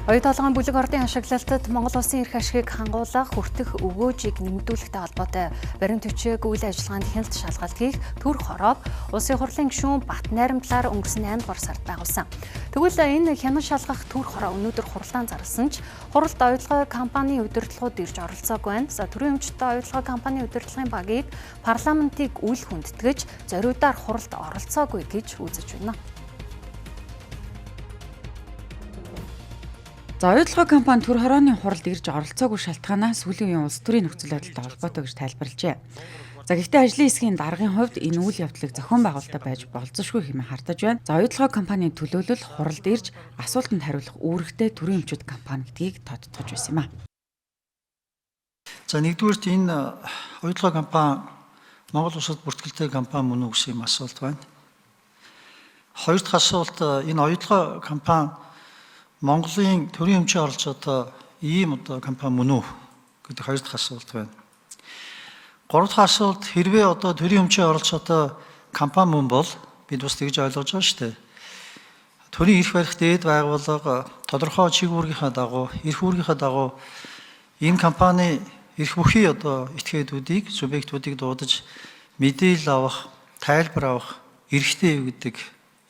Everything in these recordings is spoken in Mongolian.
Оюу толгойн бүлэг ордын ашиглалтад Монгол улсын эрх ашигыг хангуулах хүртэх өгөөжийг нэмэгдүүлэхтэй холбоотой баримт бичиг үйл ажиллагаанд хяналт шалгалт хийх төр хороог Улсын хурлын гишүүн Батнайрамдлаар өнгөрсөн 8 дугаар сард байгуулсан. Тэгвэл энэ хянан шалгах төр хороо өнөөдөр хуралдаан зарласан ч хуралд оюутлогын компани удирдлагууд ирж оролцоогүй байна. За төрийн өмчтэй оюутлогын компани удирдлагын багийг парламентыг үл хүндэтгэж зориудаар хуралд оролцоогүй гэж үзэж байна. За оюутлогын компани төр хорооны хуралд ирж оролцоогүй шалтгаанаа сүүлийн үеийн улс төрийн нөхцөл байдалтай холбоотой гэж тайлбарлажээ. За гэхдээ ажлын хэсгийн даргын хувьд энэ үйл явдлыг зохион байгуулалтаа байж болзошгүй хэмээн хардаж байна. За оюутлогын компанийн төлөөлөл хуралд ирж асуултанд хариулах үүрэгтэй төрийн өмчүүд компани гэдгийг тодтогч байсан юм а. За нэгдүгээрт энэ оюутлогын компани Монгол улсад бүртгэлтэй компани мөн үү гэсэн юм асуулт байна. Хоёр дахь асуулт энэ оюутлогын компани Монголын төрийн өмчийн оролцоотой ийм одоо компани мөн үү гэдэг хоёр дахь асуулт байна. Гурав дахь асуулт хэрвээ одоо төрийн өмчийн оролцоотой компани мөн бол бид бас тэгж ойлгож байгаа шүү дээ. Төрийн эрх барих дээд байгууллага тодорхой чиг үүргийнхаа дагуу, эрх үүргийнхаа дагуу энэ компани эрх бүхий одоо этгээдүүдийг, субъектуудыг дуудаж мэдээлэл авах, тайлбар авах эрхтэй юу гэдэг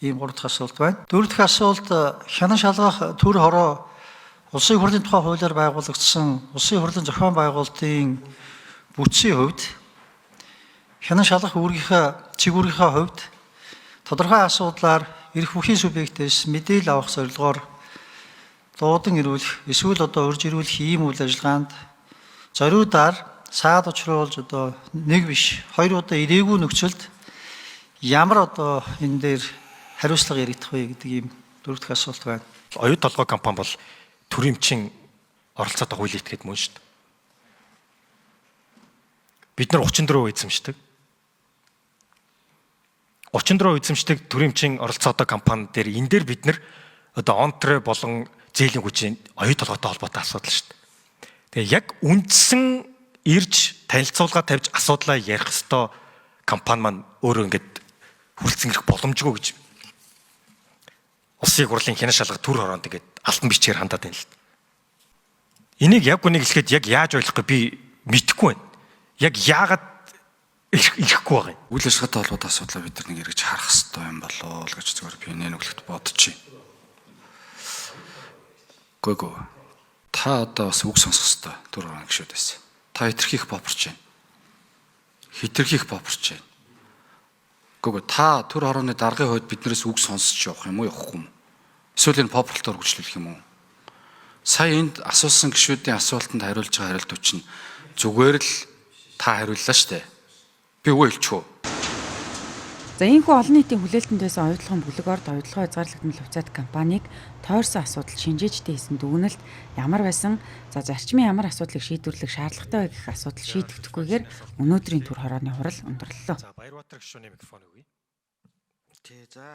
ийм гурав дахь асуулт байна. Дөрөв дэх асуулт хянан шалгах төр хороо Улсын хурлын тухай хуулиар байгуулагдсан Улсын хурлын зохион байгуулалтын бүтцийн хувьд хянан шалгах үүргийнхээ чиг үүргийнхээ хувьд тодорхой асуудлаар эрх бүхий субъектээс мэдээлэл авах зорилгоор дуудан ирүүлэх эсвэл одоо урьж ирүүлэх ийм үйл ажиллагаанд зориудаар саад учруулж одоо нэг биш хоёр удаа ирээгүй нөхцөлд ямар одоо энэ дээр хариуцлага яригдах вэ гэдэг ийм дөрөв дэх асуулт байна. Оюу толгой компани бол төрийн эмчийн оролцоотой хуулийн этгээд мөн шүү дээ. Бид нар 34% эзэмшдэг. 34% эзэмшдэг төрийн эмчийн оролцоотой компани дээр энэ дээр бид нар одоо онтре болон зээлийн хүчийн оюу толгойтой холбоотой асуудал шүү дээ. Тэгээ яг үндсэн ирж танилцуулга тавьж асуудлаа ярих ёстой компани маань өөрөө ингээд хүрэлцэн ирэх боломжгүй гэж Улсын хурлын хянан шалгах төр хороонд ингээд алтан бичгээр хандаад байна л да. Энийг яг үнийг хэлэхэд яг яаж ойлгохгүй би мэдэхгүй байна. Яг яагаад ирэхгүй байгаа юм. Үйл ажиллагаатай холбоотой асуудлаа бид нар нэг эргэж харах хэрэгтэй юм болоо л гэж зүгээр би нэ нүглэхт бодчих. Гөө. Та одоо бас үг сонсох хэрэгтэй төр хорон гişүүдээс. Та хитрхи их попорч байна. Хитрхи их попорч байна. Гөө та төр хорооны даргын хувьд биднээс үг сонсч явах юм уу явахгүй юм уу? Эсвэл энэ попрлтоор хөгжлүүлэх юм уу? Сая энд асуусан гişүүдийн асуултанд хариулж байгаа хариултууд чинь зүгээр л та хариуллаа штэ. Би үгүй хэлчихв. За ийхүү олон нийтийн хүлээлтэнд байсан оюутлогын бүлэг орд оюутлогоо хязгаарлагдсан хувьцаат компанийг тойрсон асуудал шинжээжтэй хийсэн дүгнэлт ямар байсан, за зарчмын ямар асуудлыг шийдвэрлэх шаардлагатай вэ гэх асуудал шийдэгдэхгүйгээр өнөөдрийн төр хорооны хурал өндөрлөлөө. За Баярбаатар гишүүний микрофон өгье. Тий за.